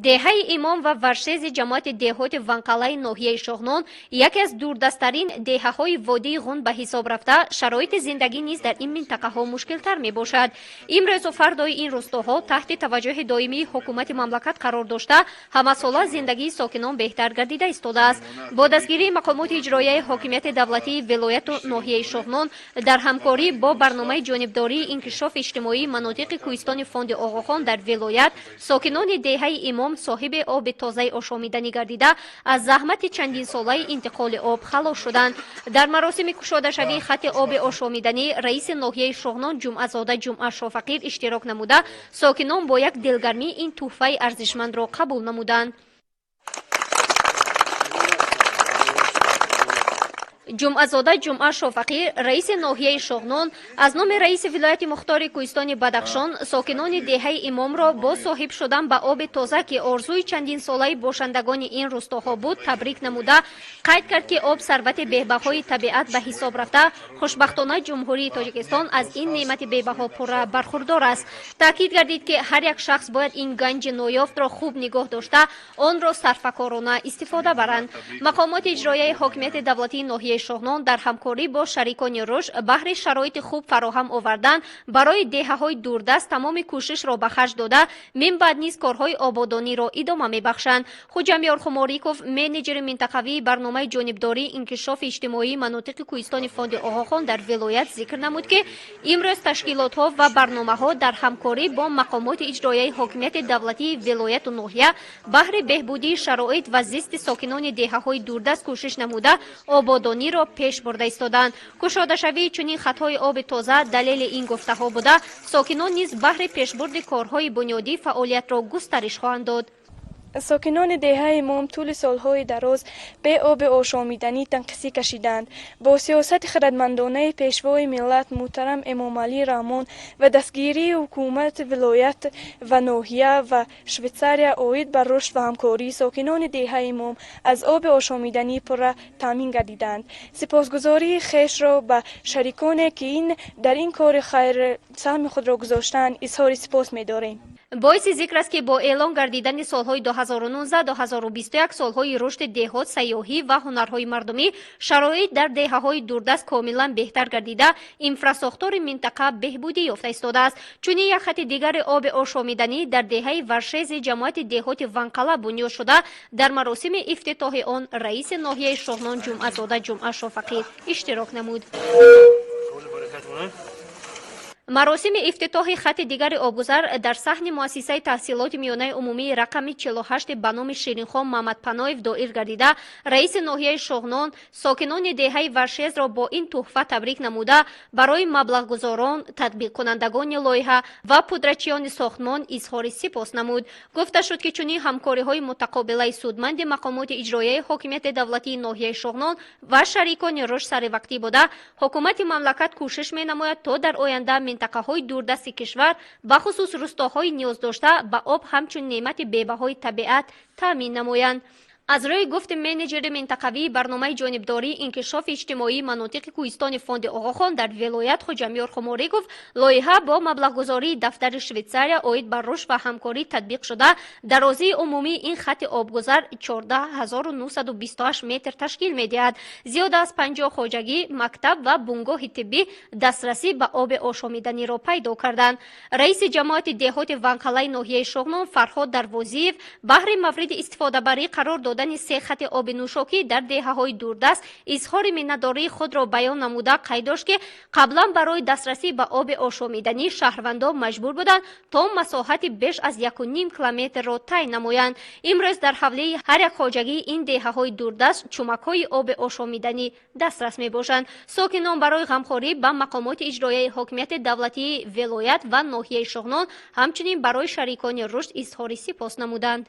Деҳаи Имом ва Варшези ҷамоати деҳоти Ванқалаи ноҳияи Шоҳнон яке аз дурдасттарин деҳаҳои водии Ғун ба ҳисоб рафта, шароити зиндагӣ низ дар ин минтақаҳо мушкилтар мебошад. Имрӯзу фардои ин рустоҳо таҳти таваҷҷӯҳи доимии ҳукумати мамлакат қарор дошта, ҳамасола зиндагии сокинон беҳтар гардида истодааст. Бо дастгирии мақомоти иҷроияи ҳокимияти давлатии вилояту ноҳияи Шоҳнон дар ҳамкорӣ бо барномаи ҷонибдории инкишофи иҷтимоии манотиқи кӯҳистони фонди Оғохон дар вилоят, сокинони деҳаи Имом соҳиби оби тозаи ошомиданӣ гардида, аз заҳмати чандинсолаи интиқоли об халос шуданд. Дар маросими кушодашавии хати оби ошомиданӣ раиси ноҳияи Шоҳнон Ҷумъазода Ҷумъа Шофақир иштирок намуда, сокинон бо як дилгармӣ ин тӯҳфаи арзишмандро қабул намуданд. Ҷумъазода Ҷумъа Шофақир, раиси ноҳияи Шоҳнон, аз номи раиси вилояти мухтори кӯҳистони Бадахшон сокинони деҳаи Имомро бо соҳиб шудан ба оби тоза, ки орзуи чандинсолаи бошандагони ин рустоҳо буд, табрик намуда, қайд кард, ки об сарвати бебаҳои табиат ба ҳисоб рафта, хушбахтона Ҷумҳурии Тоҷикистон аз ин неъмати бебаҳо пурра бархурдор аст. Таъкид гардид, ки ҳар як шахс бояд ин ганҷи ноёфтро хуб нигоҳ дошта, онро сарфакорона истифода баранд. Мақомоти иҷроияи ҳокимияти давлатии ноҳияи Шоҳнон дар ҳамкорӣ бо шарикони рушд баҳри шароити хуб фароҳам овардан барои деҳаҳои дурдаст тамоми кӯшишро ба харҷ дода, минбаъд низ корҳои ободониро идома мебахшанд. Хуҷамёр Хумориков, менеҷери минтақавии барномаи ҷонибдории инкишофи иҷтимоии манотиқи кӯҳистони фонди Оғохон дар вилоят, зикр намуд, ки имрӯз ташкилотҳо ва барномаҳо дар ҳамкорӣ бо мақомоти иҷроияи ҳокимияти давлатии вилояту ноҳия баҳри беҳбудии шароит ва зисти сокинони деҳаҳои дурдаст кӯшиш намуда, ободониро пеш бурда истоданд. Кушодашавии чунин хатҳои оби тоза далели ин гуфтаҳо буда, сокинон низ баҳри пешбурди корҳои бунёдӣ фаъолиятро густариш хоҳанд дод. Сокинони деҳаи Имом тӯли солҳои дароз бе оби ошомиданӣ танқисӣ кашиданд. Бо сиёсати хирадмандонаи Пешвои миллат муҳтарам Эмомалӣ Раҳмон ва дастгирии ҳукумати вилоят ва ноҳия ва Швейтсария оид ба рушд ва ҳамкорӣ, сокинони деҳаи Имом аз оби ошомиданӣ пурра таъмин гардиданд. Сипосгузории хешро ба шариконе, ки ин дар ин кори хайр саҳми худро гузоштанд, изҳори сипос медорем. Боиси зикр аст, ки бо эълон гардидани солҳои 2019-2021 солҳои рушди деҳот, сайёҳӣ ва ҳунарҳои мардумӣ, шароит дар деҳаҳои дурдаст комилан беҳтар гардида, инфрасохтори минтақа беҳбудӣ ёфта истодааст. Чунин як хати дигари оби ошомиданӣ дар деҳаи Варшези ҷамоати деҳоти Ванқала бунёд шуда, дар маросими ифтитоҳи он раиси ноҳияи Шоҳнон Ҷумъазода Ҷумъа Шофақир иштирок намуд. Маросими ифтитоҳи хати дигари обгузар дар саҳни муассисаи таҳсилоти миёнаи умумии рақами 48 ба номи Ширинхон Мамадпаноев доир гардида, раиси ноҳияи Шоҳнон сокинони деҳаи Варшезро бо ин тӯҳфа табрик намуда, барои маблағгузорон, татбиқкунандагони лоиҳа ва пудрачиёни сохтмон изҳори сипос намуд. Гуфта шуд, ки чунин ҳамкориҳои мутақобилаи судманди мақомоти иҷроияи ҳокимияти давлатии ноҳияи Шоҳнон ва шарикони рушд саривақтӣ буда, ҳукумати мамлакат кӯшиш менамояд, то дар оянда минтақаҳои дурдасти кишвар, бахусус рустоҳои ниёздошта, ба об ҳамчун неъмати бебаҳои табиат таъмин намоянд. Аз рӯи гуфти менеҷери минтақавии барномаи ҷонибдории инкишофи иҷтимоии манотиқи кӯҳистони фонди Оғохон дар вилоят Хуҷамёр Хумориков, лоиҳа бо маблағгузории дафтари Швейтсария оид ба рушд ва ҳамкорӣ татбиқ шуда, дарозии умумии ин хати обгузар 14 928 метр ташкил медиҳад. Зиёда аз 50 хоҷагӣ, мактаб ва бунгоҳи тиббӣ дастрасӣ ба оби ошомиданиро пайдо карданд. Раиси ҷамоати деҳоти Ванқалаи ноҳияи Шоҳнон Фарҳод Дарвозиев баҳри мавриди истифодабарӣ қарор додани се хати оби нӯшокӣ дар деҳаҳои дурдаст изҳори миннатдории худро баён намуда, қайд дошт, ки қаблан барои дастрасӣ ба оби ошомиданӣ шаҳрвандон маҷбур буданд, то масоҳати беш аз 1,5 километрро тай намоянд. Имрӯз дар ҳавлии ҳар як хоҷагии ин деҳаҳои дурдаст чумакҳои оби ошомиданӣ дастрас мебошанд. Сокинон барои ғамхорӣ ба мақомоти иҷроияи ҳокимияти давлатии вилоят ва ноҳияи Шоҳнон, ҳамчунин барои шарикони рушд изҳори сипос намуданд.